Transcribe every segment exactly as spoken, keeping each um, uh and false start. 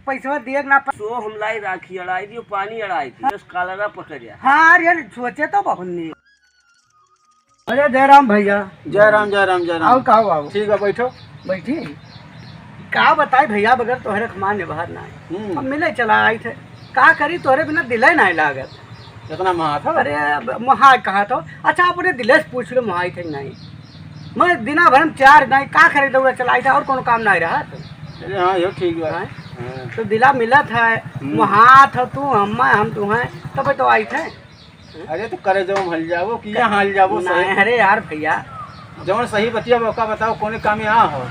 पैसवा दिए के ना प- सो हम लाई राखी अड़ाई दियो, पानी अड़ाई दियो, बस कालरा पकड़िया। हाँ, अरे सोचे तो बहुत नहीं। अरे जय राम भैया। जय राम, जय राम, जय राम। आओ, का हो, आओ। ठीक है, बैठो। बैठी। का बताई भैया, बगैर तोहरे खमान निभार ना है। हम्म। अब मिले चला आई थे, का करी, तोहरे बिना दिले नहीं लागत। इतना महा था? अरे, अब महा कहा तो, अच्छा, अपने दिले से पूछ लो, महा थे नहीं। मैं दिना भर में चार नहीं, का करे दौड़ा चला आई था, और कोनो काम नहीं रहा तो। अरे हाँ, यो ठीक बात। हाँ? हाँ। तो दिला मिलत है, हम्म। महा था तू, हम, हम तू हैं, तब तो आई थे। अरे तो करे जब हम हल जाबो, किया हल जाबो सही? नहीं, अरे यार भैया। जवन सही बतिया बा, ओका बताओ, कोने कामे आ हो?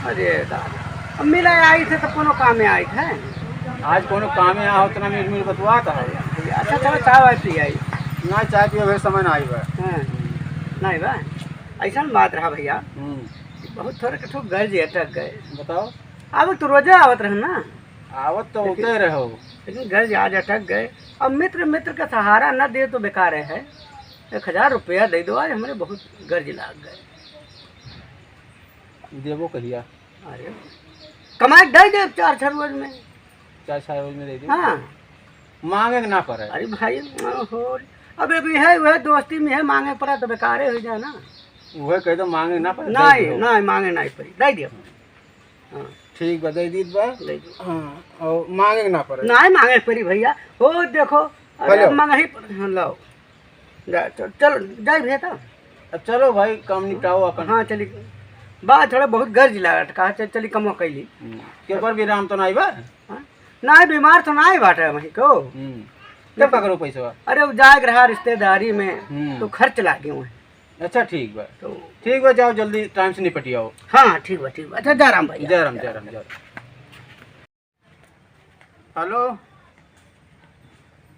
अरे दादा, अब मिले आई थे तो कोनो कामे आई थे? आज कोनो कामे आ हो, उतना मीठ मीठ बतुआत हो। अच्छा, चलो, चाय वाय पी आई। ना, चाय पिए भाई समय ना आई बा। हाँ, नहीं बा, ऐसा बात रहा भैया। हम्म। बहुत थोड़े के ठो गर्ज अटक गए। बताओ। अब तो रोजे आवत रहे ना। आवत तो लेकिन होते रहो। लेकिन गर्ज आज अटक गए। अब मित्र मित्र का सहारा न दे तो बेकार है। एक हजार रुपया दे दो, आज हमरे बहुत गर्ज लाग गए। देबो कहिया? अरे, कमाई दे दे चार छह रोज में। चार छह रोज में दे दे। हाँ। मांगे के ना पड़े। अरे भाई, हो, अब एक है, वह दोस्ती में है, मांगे पड़ा तो बेकारे हो जाए ना। वह कह दो मांगे ना पड़े, दे नहीं, दो। नहीं, मांगे नहीं पड़ी, दे दियो। हाँ। ठीक बा, दे दीत बा। दे दो। हाँ, और मांगे के ना पड़े। नहीं मांगे पड़ी भैया। हो देखो, अरे हेलो। मांगे ही पड़-, हाँ, लाओ। जा, चल, चल, जाए भैया तब। अब चलो भाई, काम निपटाओ अपन। हाँ, चली। बा, थोड़ा बहुत गर्ज लागत, कहा चल, चली कमवा कैली। हम्म। के पर भी राम तो नहीं बा? हाँ? नहीं, बीमार तो नहीं बाटे वहीं को। हम्म। के पकड़ो पैसवा? अरे, वो जाए के रहा रिश्तेदारी में, हम्म। तो खर्च लागे हुए। अच्छा, ठीक बा। तो ठीक बा, जाओ जल्दी टाइम से निपटियाओ। हाँ, ठीक बा, ठीक बा। अच्छा, जय राम भैया। जय राम, जय राम, जय राम। हेलो,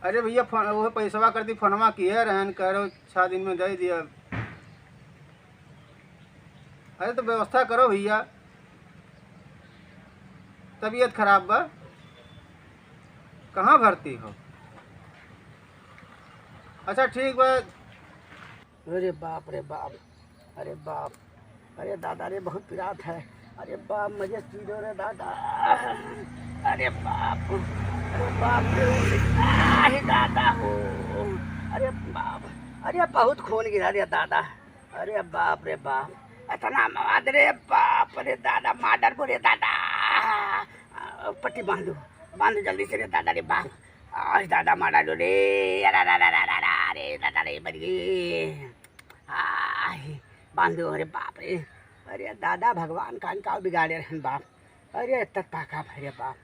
अरे भैया, फोन, वो पैसवा कर दी, फोनवा किए रहन, कह रहे हो छः दिन में दे दिया। अरे तो व्यवस्था करो भैया, तबीयत खराब बा, कहाँ भर्ती हो? अच्छा ठीक बा। अरे बाप रे बाप, अरे बाप, अरे दादा रे, बहुत पिरात है। अरे बाप, मजे से पी लो रे दादा। अरे बाप, अरे बाप रे, आही दादा हो। अरे बाप, अरे बहुत खून गिरा रे दादा। अरे बाप रे बाप, इतना मवाद रे बाप रे दादा, मार डालबो रे दादा। पट्टी बांधो, बांधो जल्दी से रे दादा रे बाप। आही दादा, मार डालो रे, अरे, अरे, अरे, अरे, अरे, अरे, दादा रे, मर गई। आही, बांध दो, अरे बाप रे। अरे दादा, भगवान का इनका बिगाड़े रहन बाप। अरे इतना पाका भरे बाप।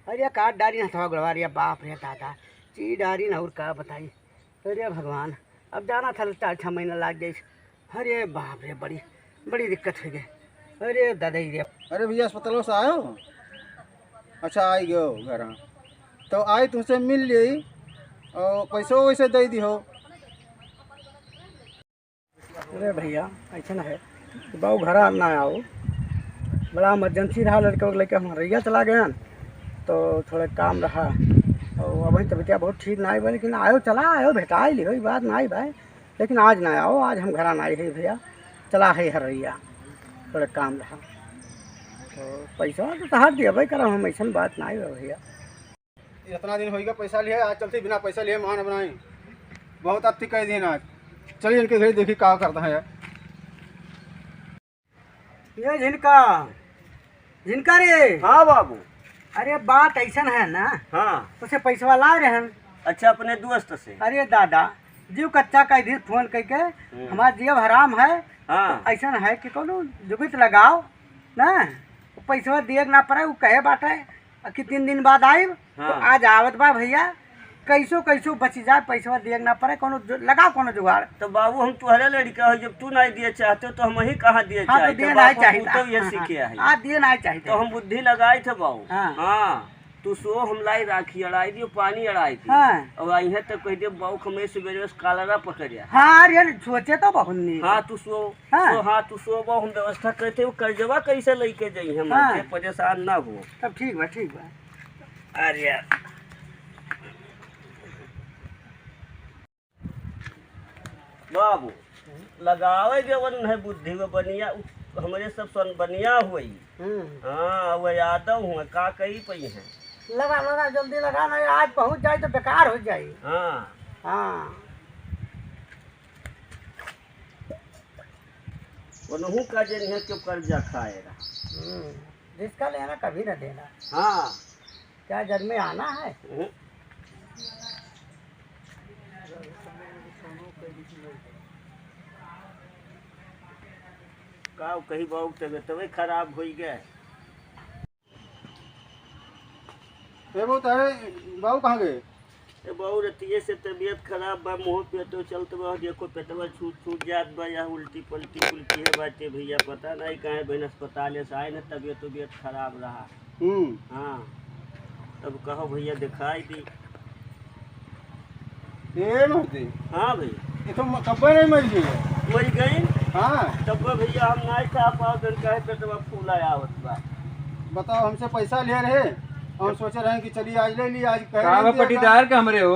अरे काट डारी हथवा गोड़वा रे बाप रे दादा। ची डारी न और का बताई। अरे भगवान, अब जाना था लगता अच्छा महीना लाग जाए। अरे बाप रे, बड़ी, बड़ी दिक्कत हो गई। अरे दादा रे। अरे भैया, अस्पतालों से आयो? अच्छा, आई गयो घर। तो आई तुमसे मिल ली और पैसो वैसे दे दी हो। अरे भैया, ऐसा ना है, बाबू घरा ना आओ, बड़ा इमरजेंसी रहा, लड़के लोग लेके हम रैया चला गए, तो थोड़ा काम रहा, और अभी तबीयत बहुत ठीक ना है, लेकिन आयो, चला आयो, भेटा ही लिहो, ई बात ना है भाई, लेकिन आज ना आओ, आज हम घरा ना आए है भैया, चला है हर रैया, थोड़ा काम रहा, तो पैसा तो तहार दिया भाई, करा हम, ऐसा बात ना है भैया। इतना दिन होइगा पैसा लिए, आज चलते बिना पैसा लिए मान बनाई। बहुत अति कह दिन आज। चलिए इनके घर देखी का करता है यार। ये झिनका, झिनका रे। हाँ बाबू। अरे बात ऐसन है ना। हाँ। उसे पैसवा ला रहे हैं। अच्छा, अपने दोस्त से। अरे दादा, जीव कच्चा कह दी फोन करके, हम्म। हमार जीव हराम है। हाँ। तो ऐसन है कि कोनो जुगित लगाओ ना, पैसवा दिए के ना पड़े, उ कहे बाटे। आ कि तीन दिन बाद आइब, तो हाँ। आज आवत बा भैया, कैसो कैसो बची जाए, पैसवा दिए के ना पड़े, कोनो जो, लगाओ कोनो जुगाड़। तो बाबू, हम तुहरे लड़का हो, जब तू नहीं दिए चाहते हो, तो हम ही कहाँ दिए हाँ, तो चाहते? दिए बाप नहीं हम चाहता। पूतों ये हाँ, सीखे हाँ। हैं। हाँ, दिए नहीं चाहते। तो हम बुद्धि लगाई थे बाबू। हाँ। हाँ, तू सो, हम लाई राखी अड़ाई दियो, पानी अड़ाई दियो। हाँ। और आई है तो कह दियो, बाबू, हमें सुबह में कालरा पकड़ जा। हाँ, अरे, सोचे तो बहुत नहीं। हाँ, तू सो, हाँ। सो, हाँ, तू सो, बाबू, हम व्यवस्था करते, वो कर्जवा कैसे लेके जाई हम, हाँ। के परेशान ना हो। तब ठीक बा, ठीक बा। अरे बाबू, लगावे जवन है बुद्धि में बनिया, उ-, हमरे सब सन बनिया हुई। हम्म। हाँ, वो यादव हुआ, का कही पई है। लगा, लगा, जल्दी लगा, नहीं आज पहुँच जाई तो बेकार हो जाई। हाँ। हाँ। उनहू का जन है कि कर्जा खाए रहा। हम्म, जिसका लेना कभी न देना। हाँ। क्या जग में आना है? हम्म। का कही बाबू, तबियतवे खराब होई गए। ए बाबू, तारे बाबू कहाँ गए? ए बाबू, रतिये से तबियत खराब बा, मुँह पेटो चलत बा, देखो पेटवा छूट छूट जात बा, या उल्टी पल्टी कुल किहे बाटे भैया, पता नहीं काहे बहन अस्पताल से आए न, तबियत उबियत खराब रहा। हम्म। हाँ, तब कहो भैया दिखाई दी। ए महती। हाँ भैया। ये तो म-, कब्बे नहीं मर गई है। मर गई? हाँ। तब भैया हम नहीं खा पाओ, दिन काहे पेटवा फूला आवत बा। बताओ, हमसे पैसा ले रहे, हम सोचे रहे कि चलिए आज ले ली, आज कह का रहे बा थे पटीदार का हमरे हो?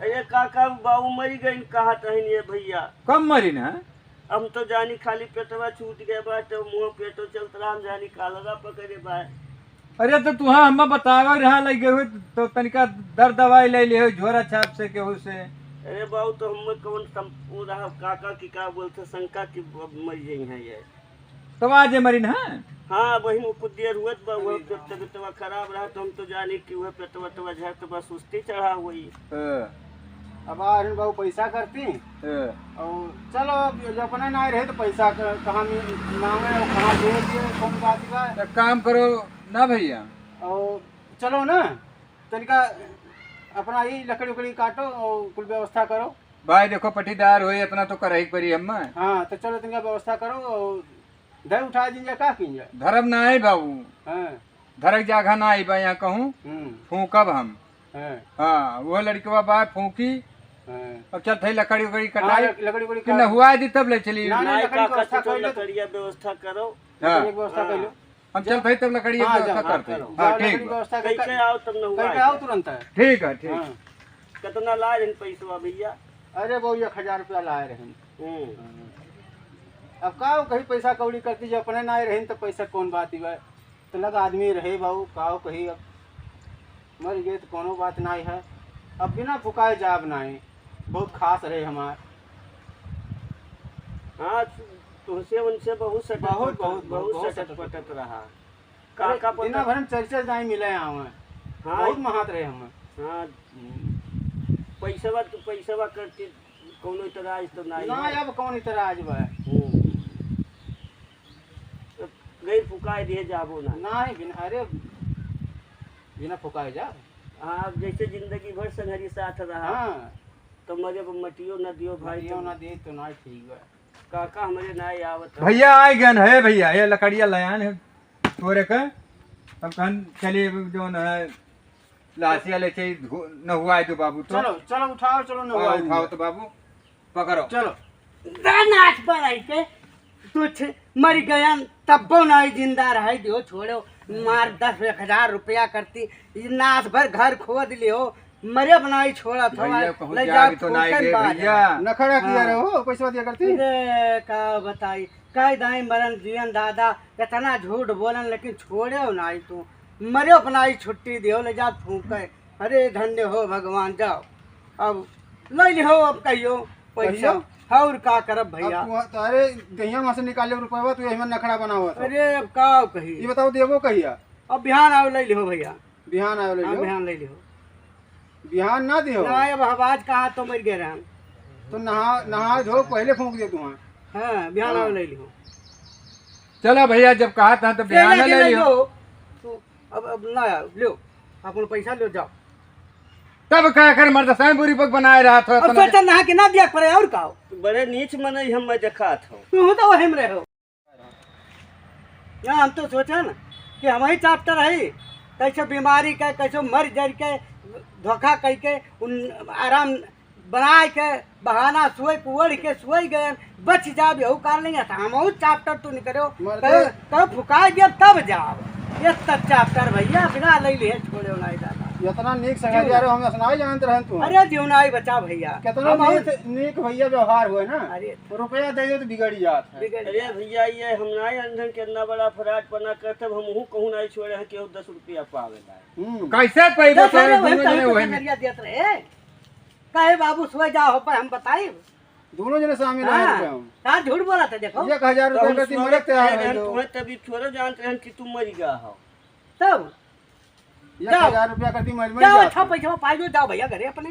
अरे काका, बाबू मर गई, कहा तहन ये भैया। कब मरी ना? हम तो जानी खाली पेटवा छूट गया बा, तो मुँह पेटो चलत रहा, हम जानी कालरा पकड़े बा। अरे तो तुहा हमें बतावे रहा लगे हुए तो तनिका दर दवाई ले ले हो झोरा छाप से केहू से। अरे बाबू, तो हम कौन सम-, वो रहा काका की का बोलते शंका की ब-, मर गई हैं ये। तो आज ये मरी ना? हाँ बहिन, वो कुछ देर हुए तो बा, वो तब तबियतवा खराब रहा तो हम तो जानी कि वह पेटवा तवा झर तो बस सुस्ती चढ़ा हुई। हाँ। अब आ रहे बाबू पैसा करती। हाँ। और चलो, अब जब अपने ना रहे तो पैसा क-, कहाँ मि-, मांगे और कहाँ दे दिए, कौन बात बा? एक काम करो ना भैया। और चलो ना, तनिका अपना ही लकड़ी उकड़ी काटो और कुल व्यवस्था करो। भाई देखो पटीदार होई, इतना तो करही के पड़ी हमें। हाँ, तो चलो तनिका व्यवस्था करो और धर उठा दीन जा, का कीन जा? धरब ना है बाबू। हाँ। धरक जागा ना आई बा यहाँ कहूँ। हम्म। फूंकब हम। हाँ। हाँ, वो लड़कवा बा फूंकी। हाँ। अब चल थई लकड़ी उकड़ी हाँ, कटाई। लक-, लकड़ी उकड़ी कि का-, नहुआ दी तब ले चली। ना, ना, नहीं, लकड़ी काका, व्यवस्था तू कर ले तो। लकड़िया व्यवस्था करो। हाँ। लकड़ी व्यवस्था कर लो। हम चल थई तब लकड़ी हाँ, व्यवस्था जाओ, करते हैं। करो। हाँ, जाओ, ठीक लकड़ी बा। व्यवस्था कर, कई के आओ तब नहुआ कई के आओ के। तुरंत है। ठीक है, ठीक। हाँ। कितना लाए हैं पैसवा भैया? अरे बाबू, एक हजार रुपया लाए रहे। हम्म। अब का कही पैसा कौड़ी करती, जो अपने ना रहे तो पैसा कौन बात ही बा? तो लग आदमी रहे बाबू, काव कही अब मर गए तो कोनो बात नाई है। अब बिना फुकाए जाब नाई, बहुत खास रहे हमार। हाँ, तुमसे उनसे बहुत सटक बहुत, पटक, बहुत, बहुत बहुत सटक सटक पटक रहा। अरे, काका पटक बिना भरम चर्चा नाई मिले आवे। हाँ। बहुत महत रहे हम। हाँ, पैसवा तो पैसवा करती, कोनो इतराज तो नाई ना, है। अब कौन इतराज बा? हम्म। तो गैर फुकाए दिए जाबो ना। नाहीं, बिना, अरे, बिना फुकाए जा। हाँ, अब जैसे जिंदगी भर संघरी साथ रहा, हाँ। तो मरे पर मटियो ना दियो भाई, मटियो तो ना दिए तो ना ठीक बा। काका हमरे ना आवत है। भैया आए गन है भैया, ये लकड़िया लयान है तोरे का। अब कहन चलिए जो न है, लासिया ले चाहिए धो-, नहुआए दो बाबू तो। चलो, चलो उठाओ, चलो हाँ, नहुआए दो। उठाओ तो बाबू, पकड़ो। चलो। नाश बनाई के, तुझ मर गयन, तब्बो नाई जिंदा रहे दियो, छोड़ो, मार दस एक हजार रुपया करती, नाश भर घर खोद लियो, मरे बनाई छोड़ा था, भैया, कहूँ ले जा जाबी तो नाई फूकन दे बाज। भैया। नखड़ा किया हाँ। रहो, पैसा दिया करती। अरे, का बताई, कह दाई मरन जियन दादा, इतना झूठ बोलन, लेकिन छोड़े हो नाई तू। मरे अपना ही छुट्टी दियो, ले जा फूके। अरे धन्य हो भगवान, जाओ। अब ले लिहो, अब कहियो पैसा। कहियो? और का करब भैया? अब तू, तारे दहिया में से निकाले रुपया, तू यही में नखड़ा बनावत हो। अरे अब का कही? ये बताओ, देबो कहिया? अब बिहान आओ, ले लिहो भैया। बिहान आओ, ले हाँ, लिहो। बिहान ले लिहो। बिहान ना दिहो। ना, अब हम आज कहाँ तो मर गए रहन। तो नहा, नहा धो पहले फूंक दे तू। हाँ, बिहान हाँ। आओ, ले लिहो। चलो भैया, जब कहा था तो ले बिहान ले ले लिहो। लिहो। तू अब, अब ना आओ, लो, अपन पैसा लो, जाओ। तब का कर मर्द सैन बुरी पग बनाए रहा था, अब इतना सोचा ना कि ना दिया पड़े, और का हो? बड़े नीच मनई हम मैं देखा था। तू तो वही में रहो। ना, हम तो सोचा ना कि हम ही chapter है, कैसे बीमारी के, कैसे मर जर के, धोखा कह के, उन आराम बनाए के बहाना सोए के ओढ़ के सोए गए, बच जाब यहू कारण नहीं है। तो हमहू chapter तू निकलो, मर कहो, गए। कहो फुकाए दिया तब जाओ। ये तो chapter भैया बिना ले लिए छोड़े नहीं दादा। इतना नीक संगतिया रहो, हम असनाई जानत रहन तू। अरे जीवनाई बचा भइया। कितना हम नीक, नीक भइया व्यवहार हुए ना। अरे। रुपया दे दो तो बिगड़ जात है। बिगड़ अरे जात। भइया, ये हम ना अंधन के इतना बड़ा फ्रॉड पना करते, हम हूँ कहूँ नहीं छोड़े हैं कि दस रुपया पावे ला। हम्म। कैसे पैबो दस सारे रुपया दोनों जने वही वही में। नरिया देत रहे। कहे बाबू सोए जाओ पर हम बताई। दोनों जने शामिल हैं हाँ। रुपया में। हाँ, झूठ बोला था, देखो। एक हजार तो रुपया हम करती सोए मरत तैयार कहे है हैं, जो। तुम्हें तभी थोड़ा जानते हैं कि तुम मरी गया हो। तब एक हजार रुपया करती मर, मर जाओ, जात अच्छा है। पैसा पाई लो, जाओ भइया घरे अपने।